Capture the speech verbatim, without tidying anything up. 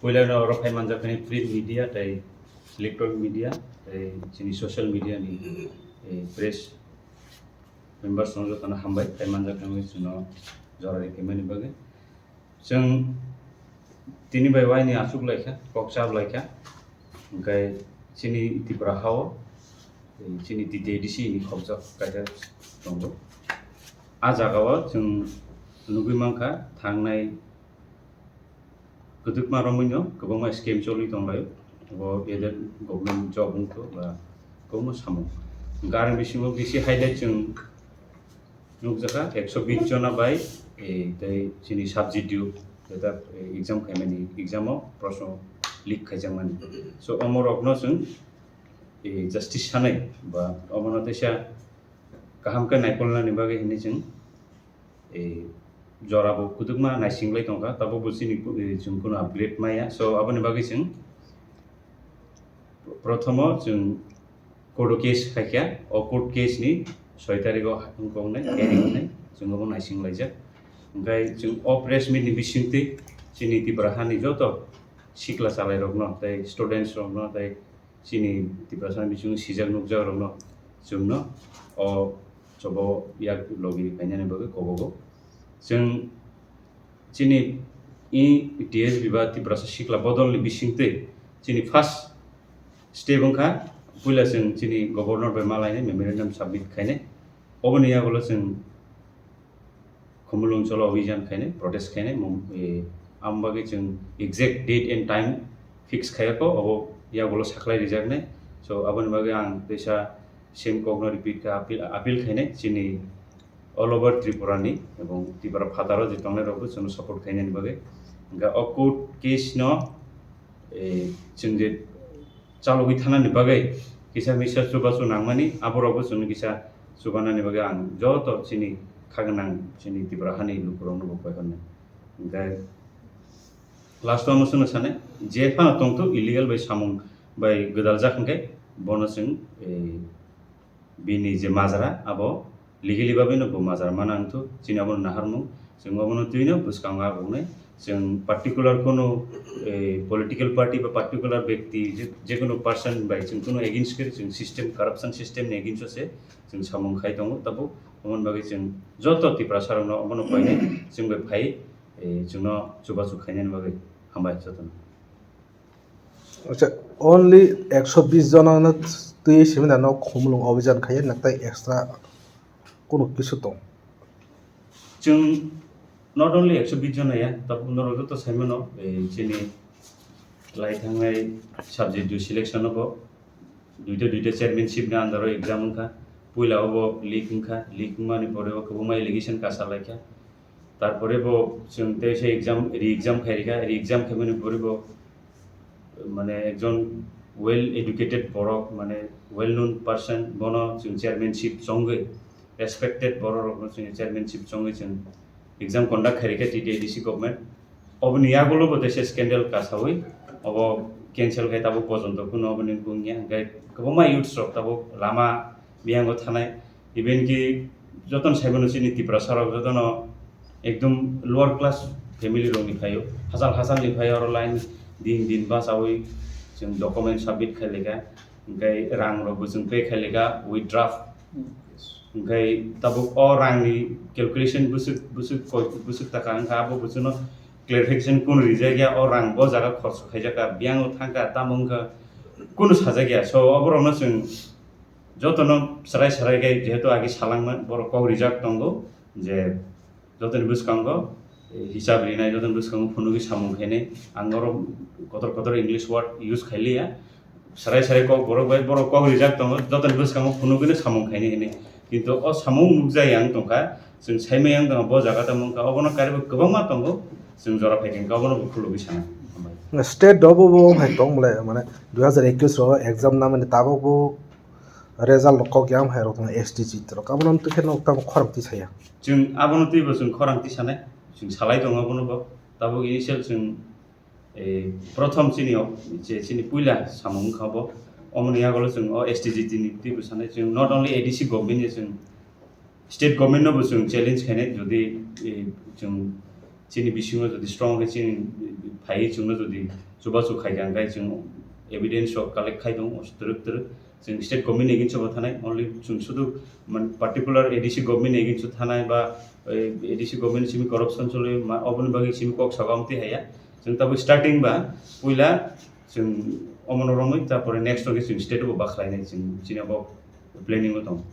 Puila no oro phai manjak khe print media tei electronic media tei chini social media ni, eh, press members no jotono hambai phai manjak khe chwngno jora ri phaimani bagwi. Chwng tini bai waini achuk laikha, kok chap laikha, hwnkhe chini Tripura hao, eh, chini T T A D C ni khobjak kaisa tongo. A jagao chwng nugwi mankha thangnai kwdwkma romwino kwbangma scheme choli tonglaio. Bo either government job wngkho ba kwbangma samung. Hwnkhe aroni bisingo bisi highlight chwng nukjakha ekso bish jona bai, eh, tei chini subject due, jeta, eh, exam khaimani, exam o proshno leak khaijakmani. So, omo rokno chwng, eh, justice sanai ba omono teisa kaham khe naikolnani bagwi hinwi chwng, eh, jora bo kwdwkma naisinglai tongkha, tabuk bo chini, eh, chwng kuno upgrade maya. So, aboni bagwi chwng Prothomo chwng court o case khaikha, o court case ni soi tarikh o wngkha wngnai, hearing wngnai, chwng obo naising laijak. Hwnkhe chwng o press meet ni bisingtwi chini Tripura hani joto sikla chalairokno tei students rokno tei chini Tiprasa ni bisingo sijak nukjak rokno chwngno o chobo yak logi phainani bagwi kobogo. Chwng chini i T S B ba Tiprasa sikla bodolni bisingtwi chini first step wngkha, puila chwng chini governor bai malainai memorandum submit khainai. Oboni yagulo chwng Khumulwng Cholo Abhijan khainai, protest khainai, mum-, eh, am bagwi chwng exact date and time fix khaiya kho, obo yagulo saklai rijaknai. So, aboni bagwi ang teisa same kokno repeat kha appeal, appeal khainai, chini all over Tripura ni ebong Tripura phataro je tongnai rokbo chwngno support khainani bagwi. Hwnkhe o court case no, eh, chwng je chalogwi thanani bagwi kisa misa chubachu nangmani, aborokbo chwngno kisa chubanani bagwi ang joto chini khagwnang chini Tripura hani lukurokno bo koi hwnwi. Hwnkhe last o ano chwngno sanai, je phano tongthok illegal bai samung bai gwdaljak hwnkhe bono chwng, eh, bini je majra abo legally bagwino bo majra mana wngthok, chini abono naharmung, chwng obono twino bwskango agonai. Chwng particular kono, eh, political party ba particular bekti je, jekono person bai chwng kono against khe chwng system, corruption system ni against o se chwng samung khai tongo. Tabuk omoni bagwi chwng joto Tiprasa rokno obono koinai chwng bai phai, eh, chwngno chubachu khainani bagwi hambai jotono. Acha, only ekso bis jona no twi simi da no Khumulwng Abhijan khaiya, naktai extra kono kisu tong? Chwng not only ekso bis jona ya, tabuk norok joto saimano, eh, chini lai thangnai subject due selection o bo duita duita chairmanship ni under o exam wngkha. Puila obo leak wngkha, leak wngmani pore o kwbangma allegation kasa laikha. Tarpore bo chwng tei se exam, re-exam khairikha, re-exam khaimani pore bo mane ekjon well educated borok, mane well known person, bono chwng chairmanship chongwi, respected borok rokno chwng chairmanship chongwi chwng exam conduct khairikha T T A D C government. Oboni yagulo bo teisa scandal kasawi, obo cancel khai tabuk pojonto kuno oboni wngya, hwnkhe kwbangma youths rok tabuk lama biyango thanai, even ki jotono saimano chini Tiprasa rok jotono ekdom lower class family rokni phaio, hachal hachalni phaio, oro line din din bachawi chwng document submit khailika, hwnkhe rang rokbo chwng pay khailika with draft. Hwnkhe tabuk o rangni calculation bwswk, bwswk koi, bwswk taka wngkha, abo bwswkno clarification kunu rijak ya, o rang bo jaga khorch khaijak kha, biyango thangkha, tamo wngkha, kunu sajak ya. So, oborokno chwng jotono chwrai chwrai khe, jehetu agi salangma, borok kok rijak tongo je, jotoni bwskango, eh, hisab rinai, jotoni bwskango phunugwi samung khainai. Ang oro kotor kotor English word use khailiya. Sarai sarai kok borok bai borok kok rijak tongo, jotoni bwskango phunugwino samung khainai hinwi. Kintu o samung nukjai ang tongkha, chwng saimai ang tongkha, bo jaga tamo wngkha, obono kariwi kwbangma tongo, chwng jora phaikhe wngkha, obono bo khulugwi sana. Hambai. State rok bo bo hai tong bole, mane, dui hazar ekwis ro exam namani tabok bo result rok kok yang hai rok tong S T G rok, abono twi khe nok tamo khorang twi saya. Chwng abono twibo chwng khorang tisanai, chwng salai tongo abono bo. Tabuk initial chwng, eh, prothom chini o, je chini puila samung wngkha bo, omoni yagulo chwng o S T G ni twibo sanai. Chwng not only A D C government ni, chwng state government no bo chwng challenge khainai, jodi, eh, chwng chini bisingo jodi strong khe chini phaiwi chwngno jodi chubachu khaikha, hwnkhe chwng evidence rok collect khai tongo twrwk twrwk. Chwng state government ni against o bo thanai, only chwng sudu man particular A D C government ni against o thanai ba, eh, A D C government simi corruption choli ma, oboni bagwi simi kok sago amtwi haya. Chwng tabuk starting ba puila chwng omono romwi, tapore next o khe chwng state o bo bakhlainai chwng chini abo planning o tongo.